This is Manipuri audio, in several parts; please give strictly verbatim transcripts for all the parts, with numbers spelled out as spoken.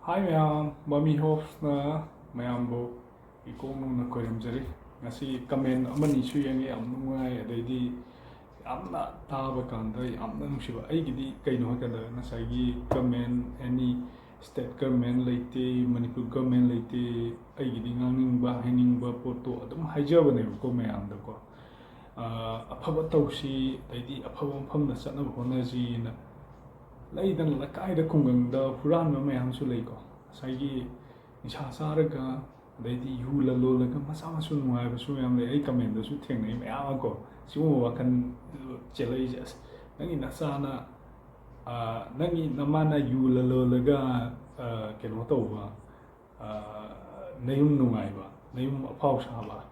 ꯍꯥꯏ ꯃꯌꯥꯝ, ꯃꯃꯤ ꯍꯣꯞꯁꯅ ꯃꯌꯥꯝꯕꯨ ꯏꯀꯣꯛ ꯅꯧꯅ ꯈꯣꯏꯔꯝꯖꯔꯤ꯫ ꯉꯁꯤ ꯀꯃꯦꯟ ꯑꯃꯅꯤꯁꯨ ꯌꯦꯡꯉꯤ, ꯌꯥꯝ ꯅꯨꯡꯉꯥꯏ꯫ ꯑꯗꯩꯗꯤ ꯌꯥꯝꯅ ꯇꯥꯕ ꯀꯥꯟꯗ ꯌꯥꯝꯅ ꯅꯨꯡꯁꯤꯕ꯫ ꯑꯩꯒꯤꯗꯤ ꯀꯩꯅꯣ ꯍꯥꯏꯀꯥꯟꯗ ꯉꯁꯥꯏꯒꯤ ꯀꯃꯦꯟ, ꯑꯦꯅꯤ ꯁ꯭ꯇꯦꯠ ꯒꯔꯃꯦꯟ ꯂꯩꯇꯦ, ꯃꯅꯤꯄꯨꯔ ꯒꯔꯃꯦꯟ ꯂꯩꯇꯦ, ꯑꯩꯒꯤꯗꯤ ꯉꯥꯡꯅꯤꯡꯕ ꯍꯥꯏꯅꯤꯡꯕ ꯄꯣꯠꯇꯣ ꯑꯗꯨꯝ ꯍꯥꯏꯖꯕꯅꯦꯕꯀꯣ ꯃꯌꯥꯝꯗꯀꯣ꯫ ꯑꯐꯕ ꯇꯧꯁꯤ, ꯑꯗꯩꯗꯤ ꯑꯐꯕ ꯃꯐꯝꯗ ꯆꯠꯅꯕ ꯍꯣꯠꯅꯁꯤꯅ꯫ ꯂꯩꯗꯅ ꯂꯩꯀꯥꯏꯗ ꯈꯨꯡꯒꯪꯗ ꯍꯨꯔꯥꯟꯕ ꯃꯌꯥꯝꯁꯨ ꯂꯩꯀꯣ꯫ ꯉꯁꯥꯏꯒꯤ ꯅꯤꯁꯥ ꯆꯥꯔꯒ, ꯑꯗꯩꯗꯤ ꯌꯨ ꯂꯂꯣꯜꯂꯒ ꯃꯆꯥ ꯃꯁꯨ ꯅꯨꯡꯉꯥꯏꯕꯁꯨ ꯃꯌꯥꯝ ꯂꯩ꯫ ꯑꯩ ꯀꯃꯦꯟꯗꯁꯨ ꯊꯦꯡꯅꯩ ꯃꯌꯥꯝ ꯑꯃ ꯀꯣ꯫ ꯁꯤꯒꯨꯝꯕ ꯋꯥꯈꯜ ꯆꯦꯜꯂꯛꯏꯁꯦ, ꯑꯁ, ꯅꯪꯒꯤ ꯅꯆꯥꯅ, ꯑ, ꯅꯪꯒꯤ ꯅꯃꯥꯅ ꯌꯨ ꯂꯂꯣꯜꯂꯒ, ꯑ, ꯀꯩꯅꯣ ꯇꯧꯕ, ꯑ, ꯅꯌꯨꯝ ꯅꯨꯡꯉꯥꯏꯕ, ꯅꯌꯨꯝ ꯑꯐꯥꯎ ꯁꯥꯕ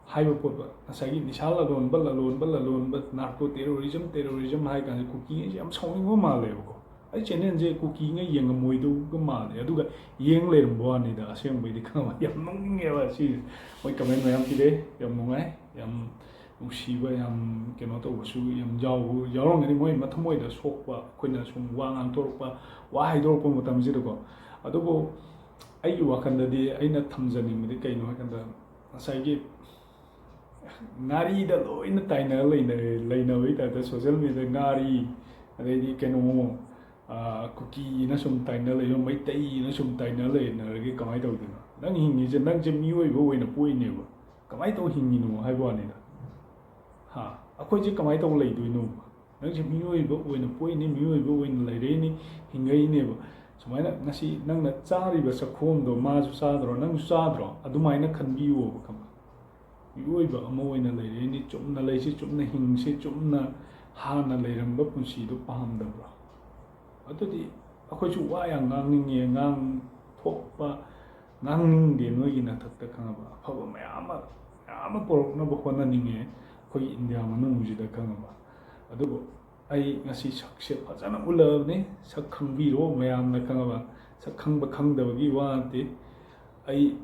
ꯍꯥꯏꯕ ꯄꯣꯠꯇꯣ, ꯉꯁꯥꯏꯒꯤ ꯅꯤꯁꯥ ꯂꯂꯣꯟꯕ, ꯂꯂꯣꯟꯕ, ꯂꯂꯣꯟꯕ, ꯅꯥꯔꯀꯣ ꯇꯦꯔꯣꯔꯤꯖꯝ, ꯇꯦꯔꯣꯔꯤꯖꯝ ꯍꯥꯏ ꯀꯥꯟꯗ ꯀꯨꯀꯤꯉꯩꯁꯦ ꯌꯥꯝ ꯁꯥꯎꯅꯤꯡꯕ ꯃꯥꯜꯂꯦꯕꯀꯣ꯫ ꯑꯩ ꯆꯦꯅꯦꯜꯁꯦ ꯀꯨꯀꯤꯉꯩ ꯌꯦꯡꯉꯝꯃꯣꯏꯗꯧꯒ ꯃꯥꯜꯂꯦ, ꯑꯗꯨꯒ ꯌꯦꯡ ꯂꯩꯔꯝꯕ ꯋꯥꯅꯤꯗ꯫ ꯑꯁꯦꯡꯕꯩꯗꯤ ꯈꯪꯕ ꯌꯥꯝ ꯅꯣꯛꯅꯤꯡꯉꯦꯕ ꯁꯤ꯫ ꯃꯣꯏ ꯀꯃꯦꯟ ꯃꯌꯥꯝ ꯄꯤꯔꯛꯑꯦ, ꯌꯥꯝ ꯅꯨꯡꯉꯥꯏ, ꯌꯥꯝ ꯅꯨꯡꯁꯤꯕ, ꯌꯥꯝ ꯀꯩꯅꯣ ꯇꯧꯕꯁꯨ ꯌꯥꯝ ꯌꯥꯎ-, ꯌꯥꯎꯔꯝꯒꯅꯤ꯫ ꯃꯣꯏ ꯃꯊꯃꯣꯏꯗ ꯁꯣꯛꯄ, ꯑꯩꯈꯣꯏꯅ ꯁꯨꯝ ꯋꯥ ꯉꯥꯡꯊꯣꯔꯛꯄ, ꯋꯥ ꯍꯥꯏꯗꯣꯔꯛꯄ ꯃꯇꯝꯁꯤꯗꯀꯣ꯫ ꯑꯗꯨꯕꯨ ꯑꯩꯒꯤ ꯋꯥꯈꯜꯗꯗꯤ ꯑꯩꯅ ꯊꯝꯖꯅꯤꯡꯕꯗꯤ ꯀꯩꯅꯣ ꯍꯥꯏꯀꯥꯟꯗ, ꯉꯁꯥꯏꯒꯤ ꯉꯥꯔꯤꯗ ꯂꯣꯏꯅ ꯇꯥꯏꯅꯔ ꯂꯩꯅꯔꯦ, ꯂꯩꯅꯕꯒꯤ ꯇꯥꯏꯞꯇ꯫ ꯁꯣꯁꯦꯜ ꯃꯦꯗꯤꯌꯥꯗ ꯉꯥꯔꯤ, ꯑꯗꯩꯗꯤ ꯀꯩꯅꯣ, ꯑꯥ, ꯀꯨꯀꯤꯅ ꯁꯨꯝ ꯇꯥꯏꯅ ꯂꯩꯕ, ꯃꯩꯇꯩꯅ ꯁꯨꯝ ꯇꯥꯏꯅ ꯂꯩꯅꯔꯒꯦ ꯀꯃꯥꯏꯅ ꯇꯧꯗꯣꯏꯅꯣ? ꯅꯪ ꯍꯤꯡꯉꯤꯁꯦ, ꯅꯪꯁꯦ ꯃꯤꯑꯣꯏꯕ ꯑꯣꯏꯅ ꯄꯣꯛꯏꯅꯦꯕ, ꯀꯃꯥꯏꯅ ꯇꯧ ꯍꯤꯡꯉꯤꯅꯣ ꯍꯥꯏꯕ ꯋꯥꯅꯤꯗ꯫ ꯍꯥ? ꯑꯩꯈꯣꯏꯁꯦ ꯀꯃꯥꯏꯅ ꯇꯧ ꯂꯩꯗꯣꯏꯅꯣ? ꯅꯪꯁꯦ ꯃꯤꯑꯣꯏꯕ ꯑꯣꯏꯅ ꯄꯣꯛꯏꯅꯤ, ꯃꯤꯑꯣꯏꯕ ꯑꯣꯏꯅ ꯂꯩꯔꯛꯏꯅꯤ, ꯍꯤꯡꯉꯛꯏꯅꯦꯕ꯫ ꯁꯨꯃꯥꯏꯅ ꯉꯁꯤ ꯅꯪꯅ ꯆꯥꯔꯤꯕ ꯆꯈꯣꯝꯗꯣ ꯃꯥꯁꯨ ꯆꯥꯗ꯭ꯔꯣ, ꯅꯪꯁꯨ ꯆꯥꯗ꯭ꯔꯣ? ꯑꯗꯨꯃꯥꯏꯅ ꯈꯟꯕꯤꯌꯣꯕ, ꯈꯪꯕ꯭ꯔꯥ? ꯃꯤꯑꯣꯏꯕ ꯑꯃ ꯑꯣꯏꯅ ꯂꯩꯔꯛꯏꯅꯤ, ꯆꯨꯝꯅ ꯂꯩꯁꯤ, ꯆꯨꯝꯅ ꯍꯤꯡꯁꯤ, ꯆꯨꯝꯅ ꯍꯥꯟꯅ ꯂꯩꯔꯝꯕ ꯄꯨꯟꯁꯤꯗꯣ ꯄꯥꯝꯗꯕ꯭ꯔꯣ? ꯑꯗꯨꯗꯤ ꯑꯩꯈꯣꯏꯁꯨ ꯋꯥ ꯌꯥꯝ ꯉꯥꯡꯅꯤꯡꯉꯦ, ꯉꯥꯡꯊꯣꯛꯄ, ꯉꯥꯡꯅꯤꯡꯗꯦ ꯅꯣꯏꯒꯤ ꯅꯊꯛꯇ, ꯈꯪꯉꯕ? ꯑꯐꯕ ꯃꯌꯥꯝ ꯑꯃ, ꯃꯌꯥꯝ ꯑꯃ ꯄꯨꯔꯛꯅꯕ ꯍꯣꯠꯅꯅꯤꯡꯉꯦ ꯑꯩꯈꯣꯏꯒꯤ ꯏꯟꯗꯤꯌꯥ ꯃꯅꯨꯡꯁꯤꯗ, ꯈꯪꯉꯕ? ꯑꯗꯨꯕꯨ ꯑꯩ ꯉꯁꯤ ꯁꯛꯁꯦ ꯐꯖꯅ ꯎꯠꯂꯕꯅꯤ, ꯁꯛ ꯈꯪꯕꯤꯔꯣ ꯃꯌꯥꯝꯅ, ꯈꯪꯉꯕ? ꯁꯛ ꯈꯪꯕ ꯈꯪꯗꯕꯒꯤ ꯋꯥ ꯅꯠꯇꯦ꯫ ꯑꯩ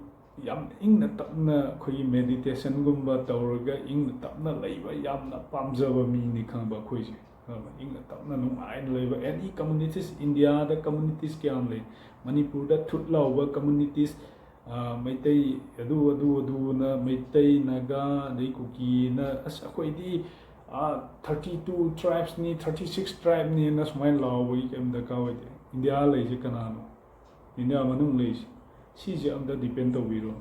ꯌꯥꯝ ꯏꯪꯅ ꯇꯞꯅ ꯑꯩꯈꯣꯏꯒꯤ ꯃꯦꯗꯤꯇꯦꯁꯟꯒꯨꯝꯕ ꯇꯧꯔꯒ ꯏꯪꯅ ꯇꯞꯅ ꯂꯩꯕ ꯌꯥꯝꯅ ꯄꯥꯝꯖꯕ ꯃꯤꯅꯤ, ꯈꯪꯉꯕ? ꯑꯩꯈꯣꯏꯁꯦ ꯏꯪꯅ ꯇꯞꯅ ꯅꯨꯡꯉꯥꯏꯅ ꯂꯩꯕ꯫ Any communities, ꯏꯟꯗꯤꯌꯥꯗ communities ꯀꯌꯥꯝ ꯂꯩ꯫ ꯃꯅꯤꯄꯨꯔꯗ ꯊꯨꯠ ꯂꯥꯎꯕ communities, ꯃꯩꯇꯩ ꯑꯗꯨ ꯑꯗꯨ ꯑꯗꯨꯅ ꯃꯩꯇꯩ, ꯅꯥꯒꯥ, ꯑꯗꯩ ꯀꯨꯀꯤꯅ, "ꯑꯁ, ꯑꯩꯈꯣꯏꯗꯤ thirty two tribesꯅꯤ, thirty six tribeꯅꯤꯅ" ꯁꯨꯃꯥꯏꯅ ꯂꯥꯎꯕꯒꯤ ꯀꯔꯤꯝ ꯗꯔꯀꯥꯔ ꯑꯣꯏꯗꯦ꯫ ꯏꯟꯗꯤꯌꯥ ꯂꯩꯁꯦ ꯀꯅꯥꯅꯣ? ꯏꯟꯗꯤꯌꯥ ꯃꯅꯨꯡ ꯂꯩꯁꯦ, ꯁꯤꯁꯦ ꯑꯝꯇ depend ꯇꯧꯕꯤꯔꯣ꯫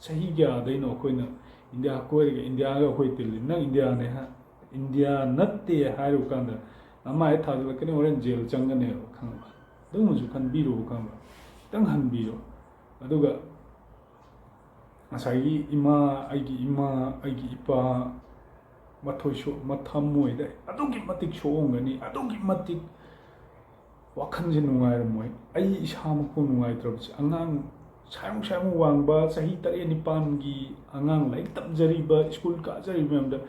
ꯆꯍꯤ ꯀꯌꯥꯗꯩꯅꯣ ꯑꯩꯈꯣꯏꯅ ꯏꯟꯗꯤꯌꯥ ꯀꯣꯏꯔꯒ ꯏꯟꯗꯤꯌꯥꯒ ꯑꯩꯈꯣꯏ ꯇꯤꯜꯂꯤ? ꯅꯪ ꯏꯟꯗꯤꯌꯥꯅꯦ ꯍꯥꯏ, ꯏꯟꯗꯤꯌꯥ ꯅꯠꯇꯦ ꯍꯥꯏꯔꯨꯕ ꯀꯥꯟꯗ ꯅꯃꯥꯏ ꯊꯥꯖꯤꯜꯂꯛꯀꯅꯤ, ꯍꯣꯔꯦꯟ ꯖꯦꯜ ꯆꯪꯒꯅꯦꯕ, ꯈꯪꯕ? ꯑꯗꯨꯒꯨꯝꯕꯁꯨ ꯈꯟꯕꯤꯔꯣ, ꯈꯪꯕ? ꯈꯤꯇꯪ ꯍꯟꯕꯤꯔꯣ꯫ ꯑꯗꯨꯒ ꯉꯁꯥꯏꯒꯤ ꯏꯃꯥ, ꯑꯩꯒꯤ ꯏꯃꯥ, ꯑꯩꯒꯤ ꯏꯄꯥ, ꯃꯊꯣꯏ ꯁꯣꯛ-, ꯃꯊꯃꯣꯏꯗ ꯑꯗꯨꯛꯀꯤ ꯃꯇꯤꯛ ꯁꯣꯛꯑꯝꯒꯅꯤ, ꯑꯗꯨꯛꯀꯤ ꯃꯇꯤꯛ ꯋꯥꯈꯜꯁꯦ ꯅꯨꯡꯉꯥꯏꯔꯝꯃꯣꯏ꯫ ꯑꯩ ꯏꯁꯥꯃꯛꯄꯨ ꯅꯨꯡꯉꯥꯏꯇ꯭ꯔꯕꯁꯦ, ꯑꯉꯥꯡ ꯁꯥꯏꯃꯨꯛ ꯁꯥꯏꯃꯨꯛ ꯋꯥꯡꯕ, ꯆꯍꯤ ꯇꯔꯦꯠ ꯅꯤꯄꯥꯟꯒꯤ ꯑꯉꯥꯡ, ꯂꯥꯏꯔꯤꯛ ꯇꯝꯖꯔꯤꯕ, ꯁ꯭ꯀꯨꯜ ꯀꯥꯖꯔꯤꯕ ꯃꯌꯥꯝꯗ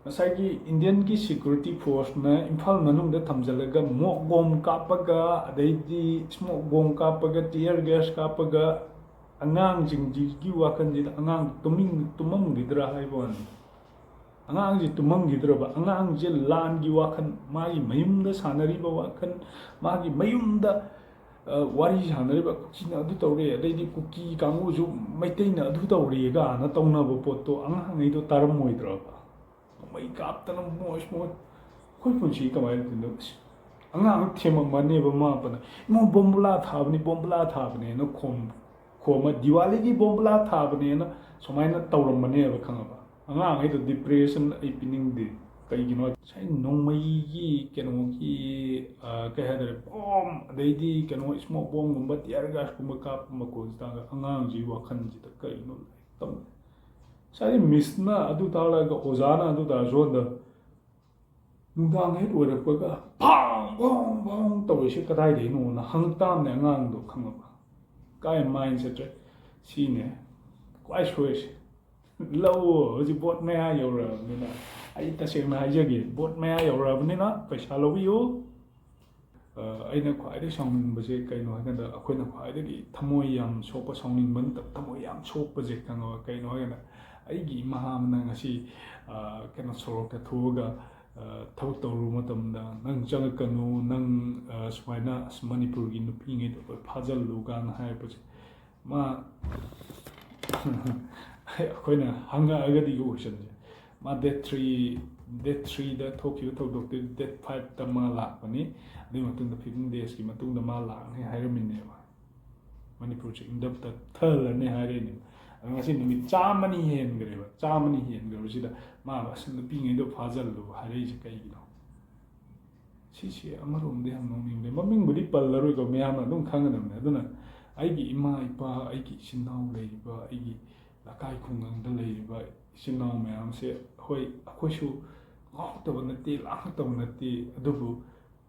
ꯉꯁꯥꯏꯒꯤ ꯏꯟꯗꯤꯌꯟꯒꯤ security forceꯅ ꯏꯝꯐꯥꯜ ꯃꯅꯨꯡꯗ ꯊꯝꯖꯤꯜꯂꯒ mock bomb ꯀꯥꯞꯄꯒ, ꯑꯗꯩꯗꯤ smoke bomb ꯀꯥꯞꯄꯒ, tear gas ꯀꯥꯞꯄꯒ, ꯑꯉꯥꯡꯁꯤꯡꯁꯤꯒꯤ ꯋꯥꯈꯜꯁꯤꯗ ꯑꯉꯥꯡ ꯇꯨꯝꯅꯤꯡ-, ꯇꯨꯝꯃꯝꯈꯤꯗ꯭ꯔꯥ ꯍꯥꯏꯕ ꯋꯥꯅꯤ꯫ ꯑꯉꯥꯡꯁꯤ ꯇꯨꯝꯃꯝꯈꯤꯗ꯭ꯔꯕ? ꯑꯉꯥꯡꯁꯦ ꯂꯥꯟꯒꯤ ꯋꯥꯈꯜ, ꯃꯥꯒꯤ ꯃꯌꯨꯝꯗ ꯁꯥꯟꯅꯔꯤꯕ ꯋꯥꯈꯜ, ꯃꯥꯒꯤ ꯃꯌꯨꯝꯗ, ꯑ, ꯋꯥꯔꯤ ꯁꯥꯟꯅꯔꯤꯕ, "ꯀꯨꯀꯤꯅ ꯑꯗꯨ ꯇꯧꯔꯦ, ꯑꯗꯩꯗꯤ ꯀꯨꯀꯤ ꯀꯥꯡꯕꯨꯁꯨ ꯃꯩꯇꯩꯅ ꯑꯗꯨ ꯇꯧꯔꯦ" ꯀꯥꯏꯅ ꯇꯧꯅꯕ ꯄꯣꯠꯇꯣ ꯑꯉꯥꯡꯉꯩꯗꯣ ꯇꯥꯔꯝꯃꯣꯏꯗ꯭ꯔꯕ? ꯅꯣꯡꯃꯩ ꯀꯥꯞꯇꯅ ꯃꯣꯏ, ꯃꯣꯏ ꯑꯩꯈꯣꯏ ꯄꯨꯟꯁꯤ ꯀꯃꯥꯏꯅ ꯇꯧꯗꯣꯏꯅꯣ? ꯑꯁ, ꯑꯉꯥꯡ ꯊꯦꯝꯃꯝꯃꯅꯦꯕ ꯃꯃꯥ ꯃꯄꯥꯅ, "ꯏꯃꯥ, ꯕꯣꯝꯕꯨꯂꯥ ꯊꯥꯕꯅꯤ, ꯕꯣꯝꯕꯨꯂꯥ ꯊꯥꯕꯅꯦꯅ" ꯈꯣꯝ-, ꯈꯣꯝꯃ, "ꯗꯤꯋꯥꯂꯤꯒꯤ ꯕꯣꯝꯕꯨꯂꯥ ꯊꯥꯕꯅꯦꯅ ꯁꯨꯃꯥꯏꯅ ꯇꯧꯔꯝꯃꯅꯦꯕ", ꯈꯪꯉꯕ? ꯑꯉꯥꯡꯈꯩꯗꯣ depression ꯑꯩ ꯄꯤꯅꯤꯡꯗꯦ꯫ ꯀꯩꯒꯤꯅꯣ? ꯉꯁꯥꯏ ꯅꯣꯡꯃꯩꯒꯤ ꯀꯩꯅꯣꯒꯤ, ꯑ, ꯀꯩ ꯍꯥꯏꯇꯥꯔꯦ, bomb, ꯑꯗꯩꯗꯤ ꯀꯩꯅꯣ, smoke bombꯒꯨꯝꯕ, tear gasꯀꯨꯝꯕ ꯀꯥꯞꯄ ꯃꯈꯣꯟꯁꯤ ꯇꯥꯔꯒ ꯑꯉꯥꯡꯁꯤꯒꯤ ꯋꯥꯈꯜꯁꯤꯗ ꯀꯩꯅꯣ ꯂꯥꯏꯔꯤꯛ ꯇꯝ-, ꯉꯁꯥꯏꯗꯤ missꯅ ꯑꯗꯨ ꯇꯥꯛꯂꯛꯑꯒ, ꯑꯣꯖꯥꯅ ꯑꯗꯨ ꯇꯥꯛꯂꯛꯑꯒ, ꯁꯣꯝꯗ ꯅꯨꯡꯗꯥꯡ ꯍꯦꯛ ꯑꯣꯏꯔꯛꯄꯒ ꯐꯥꯡ ꯐꯣꯡ ꯐꯣꯡ ꯇꯧꯔꯤꯁꯦ ꯀꯗꯥꯏꯗꯩꯅꯣꯅ ꯍꯪꯉꯛ ꯇꯥꯕꯅꯦ ꯑꯉꯥꯡꯗꯣ, ꯈꯪꯉꯕ? ꯀꯥꯏ mindsetꯁꯦ? ꯁꯤꯅꯦ ꯈ꯭ꯋꯥꯏ ꯁꯣꯏꯔꯤꯁꯦ꯫ ꯂꯧꯑꯣ, ꯍꯧꯖꯤꯛ ꯚꯣꯠ ꯃꯌꯥ ꯌꯧꯔꯛꯑꯕꯅꯤꯅ꯫ ꯑꯩ ꯇꯁꯦꯡꯅ ꯍꯥꯏꯖꯒꯦ, ꯚꯣꯠ ꯃꯌꯥ ꯌꯧꯔꯛꯑꯕꯅꯤꯅ ꯄꯩꯁꯥ ꯂꯧꯕꯤꯌꯨ꯫ ꯑ, ꯑꯩꯅ ꯈ꯭ꯋꯥꯏꯗꯩ ꯁꯥꯎꯅꯤꯡꯕꯁꯦ ꯀꯩꯅꯣ ꯍꯥꯏꯀꯥꯟꯗ, ꯑꯩꯈꯣꯏꯅ ꯈ꯭ꯋꯥꯏꯗꯒꯤ ꯊꯃꯣꯏ ꯌꯥꯝ ꯁꯣꯛꯄ, ꯁꯥꯎꯅꯤꯡꯕ ꯅꯠꯇꯕ, ꯊꯃꯣꯏ ꯌꯥꯝ ꯁꯣꯛꯄꯁꯦ ꯈꯪꯉꯕ? ꯀꯩꯅꯣ ꯍꯥꯏꯀꯥꯟꯗ, ꯑꯩꯒꯤ ꯏꯃꯥ ꯑꯃꯅ ꯉꯁꯤ, ꯑ, ꯀꯩꯅꯣ, ꯁꯣꯔꯣꯛꯇ ꯊꯣꯛꯑꯒ ꯊꯕꯛ ꯇꯧꯔꯨꯕ ꯃꯇꯝꯗ ꯅꯪ ꯆꯪꯉꯛꯀꯅꯨ, ꯅꯪ ꯁꯨꯃꯥꯏꯅ ꯑꯁ ꯃꯅꯤꯄꯨꯔꯒꯤ ꯅꯨꯄꯤꯉꯩꯗꯣ ꯂꯣꯏ ꯐꯥꯖꯤꯜꯂꯨ ꯀꯥꯏꯅ ꯍꯥꯏꯔꯛꯄꯁꯦ, ꯃꯥ ꯑꯩꯈꯣꯏꯅ ꯍꯪꯉꯛꯑꯒꯗꯤ ꯀꯣꯏꯁꯟꯁꯦ, ꯃꯥ ꯗꯦꯠ ꯊ꯭ꯔꯤ ꯗꯦꯠ ꯊ꯭ꯔꯤꯗ ꯊꯣꯛꯈꯤꯕ ꯊꯧꯗꯣꯛꯇꯨ ꯗꯦꯠ ꯐꯥꯏꯚꯇ ꯃꯥ ꯂꯥꯛꯄꯅꯤ, ꯑꯗꯨꯒꯤ ꯃꯇꯨꯡꯗ ꯐꯤꯐꯇꯤꯟ ꯗꯦꯖꯀꯤ ꯃꯇꯨꯡꯗ ꯃꯥ ꯂꯥꯛꯅꯤ ꯍꯥꯏꯔꯝꯃꯤꯅꯦꯕ꯫ ꯃꯅꯤꯄꯨꯔꯁꯦ ꯏꯪꯗꯝ ꯇꯞꯊꯔꯅꯤ ꯍꯥꯏꯔꯛꯏꯅꯦꯕ꯫ ꯑꯗꯣ ꯉꯁꯤ ꯅꯨꯃꯤꯠ ꯆꯥꯝꯃꯅꯤ ꯍꯦꯟꯈ꯭ꯔꯦꯕ꯫ ꯆꯥꯝꯃꯅꯤ ꯍꯦꯟꯈ꯭ꯔꯕꯁꯤꯗ ꯃꯥ ꯑꯁ ꯅꯨꯄꯤꯉꯩꯗꯣ ꯐꯥꯖꯜꯂꯨ ꯍꯥꯏꯔꯛꯏꯁꯦ ꯀꯩꯒꯤꯅꯣ? ꯁꯤꯁꯦ ꯑꯃꯔꯣꯝꯗ ꯌꯥꯝ ꯅꯣꯛꯅꯤꯡꯕ꯫ ꯃꯃꯤꯡꯕꯨꯗꯤ ꯄꯜꯂꯔꯣꯏꯀꯣ, ꯃꯌꯥꯝꯅ ꯑꯗꯨꯝ ꯈꯪꯒꯗꯕꯅꯤ꯫ ꯑꯗꯨꯅ ꯑꯩꯒꯤ ꯏꯃꯥ ꯏꯄꯥ, ꯑꯩꯒꯤ ꯏꯆꯤꯟ ꯏꯅꯥꯎ ꯂꯩꯔꯤꯕ, ꯑꯩꯒꯤ ꯂꯩꯀꯥꯏ ꯈꯨꯡꯒꯪꯗ ꯂꯩꯔꯤꯕ ꯏꯆꯤꯟ ꯏꯅꯥꯎ ꯃꯌꯥꯝꯁꯦ, ꯍꯣꯏ, ꯑꯩꯈꯣꯏꯁꯨ ꯉꯥꯎꯇꯕ ꯅꯠꯇꯦ, ꯂꯥꯡꯉꯛꯇꯕ ꯅꯠꯇꯦ, ꯑꯗꯨꯕꯨ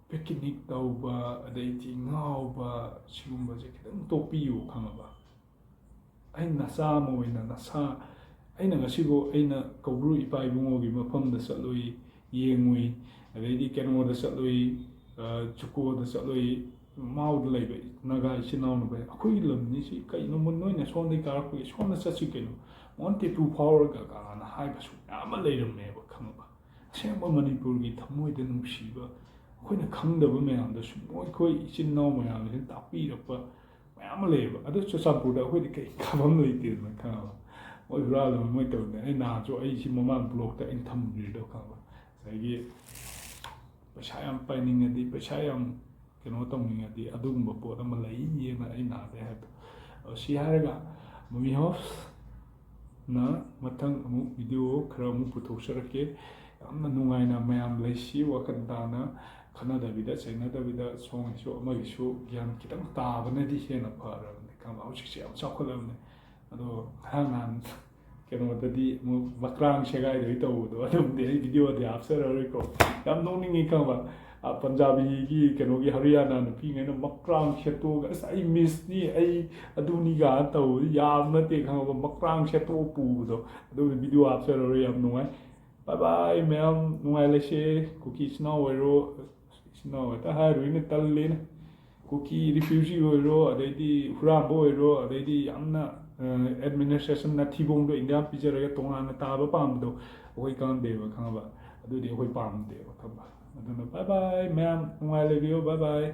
ꯄꯤꯛꯅꯤꯛ ꯇꯧꯕ, ꯑꯗꯩꯗꯤ ꯉꯥꯎꯕ, ꯁꯤꯒꯨꯝꯕꯁꯦ ꯈꯤꯇꯪ ꯇꯣꯛꯄꯤꯌꯨ, ꯈꯪꯉꯕ? ꯑꯩ ꯅꯆꯥ ꯑꯃ ꯑꯣꯏꯅ ꯅꯁꯥ, ꯑꯩꯅ ꯉꯁꯤꯕꯨ ꯑꯩꯅ ꯀꯧꯕ꯭ꯔꯨ ꯏꯄꯥ ꯏꯕꯨꯡꯉꯣꯒꯤ ꯃꯐꯝꯗ ꯆꯠꯂꯨꯏ, ꯌꯦꯡꯉꯨꯏ, ꯑꯗꯩꯗꯤ ꯀꯩꯅꯣꯗ ꯆꯠꯂꯨꯏ, ꯑ, ꯖꯨꯀꯣꯗ ꯆꯠꯂꯨꯏ, ꯃꯥꯎꯗ ꯂꯩꯕ ꯅꯥꯒꯥ ꯏꯆꯤꯟ ꯏꯅꯥꯎꯅ ꯚꯥꯏ, ꯑꯩꯈꯣꯏꯒꯤ ꯂꯝꯅꯤ ꯁꯤ ꯀꯩꯅꯣ, ꯃꯣꯏ ꯅꯣꯏꯅ ꯁꯣꯝꯗꯒꯤ ꯀꯥꯔꯛꯄꯒꯤ ꯁꯣꯝꯗ ꯆꯠꯁꯤ ꯀꯩꯅꯣ, ꯃꯥꯎꯟ ꯇꯦꯇꯨ ꯐꯥꯎꯔꯒ ꯀꯥꯏꯅ ꯍꯥꯏꯕꯁꯨ ꯃꯌꯥꯝ ꯑꯃ ꯂꯩꯔꯝꯃꯦꯕ, ꯈꯪꯉꯕ? ꯑꯁꯦꯡꯕ ꯃꯅꯤꯄꯨꯔꯒꯤ ꯊꯃꯣꯏꯗ ꯅꯨꯡꯁꯤꯕ, ꯑꯩꯈꯣꯏꯅ ꯈꯪꯗꯕ ꯃꯌꯥꯝꯗꯁꯨ ꯃꯣꯏ ꯑꯩꯈꯣꯏ ꯏꯆꯤꯟ ꯏꯅꯥꯎ ꯃꯌꯥꯝꯁꯤꯅ ꯇꯥꯛꯄꯤꯔꯛꯄ ꯃꯌꯥꯝ ꯑꯃ ꯂꯩꯌꯦꯕ꯫ ꯑꯗꯨ ꯆꯨꯔꯆꯥꯟꯄꯨꯔꯗ ꯑꯩꯈꯣꯏꯗꯤ ꯀꯩ ꯀꯥꯐꯝ ꯂꯩꯇꯦꯗꯅ, ꯈꯪꯉꯕ? ꯃꯣꯏ ꯍꯨꯔꯥꯜꯂꯕ ꯃꯣꯏ ꯇꯧꯔꯤꯅꯦ꯫ ꯑꯩ ꯅꯍꯥꯟꯁꯨ ꯑꯩ ꯁꯤ ꯃꯃꯥꯡ ꯕ꯭ꯂꯣꯛꯇ ꯑꯩꯅ ꯊꯝꯕꯤꯔꯤꯗꯣ, ꯈꯪꯉꯕ? ꯉꯁꯥꯏꯒꯤ ꯄꯩꯁꯥ ꯌꯥꯝ ꯄꯥꯏꯅꯤꯡꯉꯗꯤ, ꯄꯩꯁꯥ ꯌꯥꯝ ꯀꯩꯅꯣ ꯇꯧꯅꯤꯡꯉꯗꯤ ꯑꯗꯨꯒꯨꯝꯕ ꯄꯣꯠ ꯑꯃ ꯂꯩꯌꯦꯅ ꯑꯩ ꯅꯍꯥꯟꯗꯩ ꯍꯥꯏꯕꯗꯣ꯫ ꯑ, ꯁꯤ ꯍꯥꯏꯔꯒ ꯃꯨꯚꯤ ꯍꯥꯎꯁꯅ ꯃꯊꯪ ꯑꯃꯨꯛ ꯚꯤꯗꯤꯑꯣ ꯈꯔ ꯑꯃꯨꯛ ꯄꯨꯊꯣꯛꯆꯔꯛꯀꯦ꯫ ꯌꯥꯝꯅ ꯅꯨꯡꯉꯥꯏꯅ ꯃꯌꯥꯝ ꯂꯩꯁꯤ, ꯋꯥꯈꯜ ꯇꯥꯅ, ꯈꯠꯅꯗꯕꯤꯗ ꯆꯩꯅꯗꯕꯤꯗ, ꯁꯣꯝꯒꯤꯁꯨ ꯑꯃꯒꯤꯁꯨ ꯒ꯭ꯌꯥꯟ ꯈꯤꯇꯪ ꯇꯥꯕꯅꯗꯤ ꯍꯦꯟꯅ ꯐꯔꯕꯅꯤ, ꯈꯪꯉꯕ? ꯍꯧꯖꯤꯛꯁꯦ ꯌꯥꯝ ꯆꯥꯎꯈꯠꯂꯕꯅꯤ꯫ ꯑꯗꯣ ꯉꯔꯥꯡ ꯅꯍꯥꯟ ꯀꯩꯅꯣꯗꯗꯤ ꯑꯃꯨꯛ ꯃꯀ꯭ꯔꯥꯡ ꯁꯦꯒꯥꯏꯗꯣꯏ ꯇꯧꯕꯗꯣ, ꯑꯗꯨꯝꯗꯤ ꯑꯩ ꯚꯤꯗꯤꯑꯣꯗꯤ ꯍꯥꯞꯆꯔꯔꯣꯏꯀꯣ꯫ ꯌꯥꯝ ꯅꯣꯛꯅꯤꯡꯉꯤ, ꯈꯪꯉꯕ? ꯑ, ꯄꯟꯖꯥꯕꯤꯒꯤ ꯀꯩꯅꯣꯒꯤ ꯍꯔꯤꯌꯥꯅꯥ ꯅꯨꯄꯤꯉꯩꯅ ꯃꯀ꯭ꯔꯥꯡ ꯁꯦꯠꯇꯣꯛꯑꯒ "ꯑꯁ ꯑꯩ ꯃꯤꯁꯅꯤ, ꯑꯩ ꯑꯗꯨꯅꯤ" ꯀꯥꯏꯅ ꯇꯧꯕꯗꯤ ꯌꯥꯕ ꯅꯠꯇꯦ, ꯈꯪꯉꯕ? ꯃꯀ꯭ꯔꯥꯡ ꯁꯦꯠꯇꯣꯛꯑ ꯄꯨꯕꯗꯣ꯫ ꯑꯗꯨꯒꯤ ꯚꯤꯗꯤꯑꯣ ꯍꯥꯞꯆꯔꯔꯣꯏ꯫ ꯌꯥꯝ ꯅꯨꯡꯉꯥꯏ꯫ ꯕꯥꯏ ꯕꯥꯏ ꯃꯌꯥꯝ, ꯅꯨꯡꯉꯥꯏ ꯂꯩꯁꯦ꯫ ꯀꯨꯀꯤ ꯏꯆꯤꯟ ꯏꯅꯥꯎ ꯑꯣꯏꯔꯣ, ꯏꯆꯤꯟ ꯏꯅꯥꯎ ꯍꯦꯛꯇ ꯍꯥꯏꯔꯨꯏꯅꯦ, ꯇꯜꯂꯦꯅꯦ꯫ ꯀꯨꯀꯤ ꯔꯤꯐ꯭ꯌꯨꯖꯤ ꯑꯣꯏꯔꯣ, ꯑꯗꯩꯗꯤ ꯍꯨꯔꯥꯟꯕ ꯑꯣꯏꯔꯣ, ꯑꯗꯩꯗꯤ ꯌꯥꯝꯅ, ꯑ, ꯑꯦꯗꯃꯤꯅꯤꯁꯇ꯭ꯔꯦꯁꯟꯅ ꯊꯤꯕꯣꯡꯗꯣ ꯏꯟꯗꯤꯌꯥ ꯄꯤꯖꯔꯒ ꯇꯣꯉꯥꯟꯅ ꯇꯥꯕ ꯄꯥꯝꯕꯗꯣ ꯑꯩꯈꯣꯏ ꯀꯥꯟꯗꯦꯕ, ꯈꯪꯉꯕ? ꯑꯗꯨꯗꯤ ꯑꯩꯈꯣꯏ ꯄꯥꯝꯗꯦꯕ, ꯈꯪꯕ꯭ꯔꯥ? ꯑꯗꯨꯅ bye bye ꯃꯌꯥꯝ, ꯅꯨꯡꯉꯥꯏ ꯂꯩꯕꯤꯌꯨ, bye bye꯫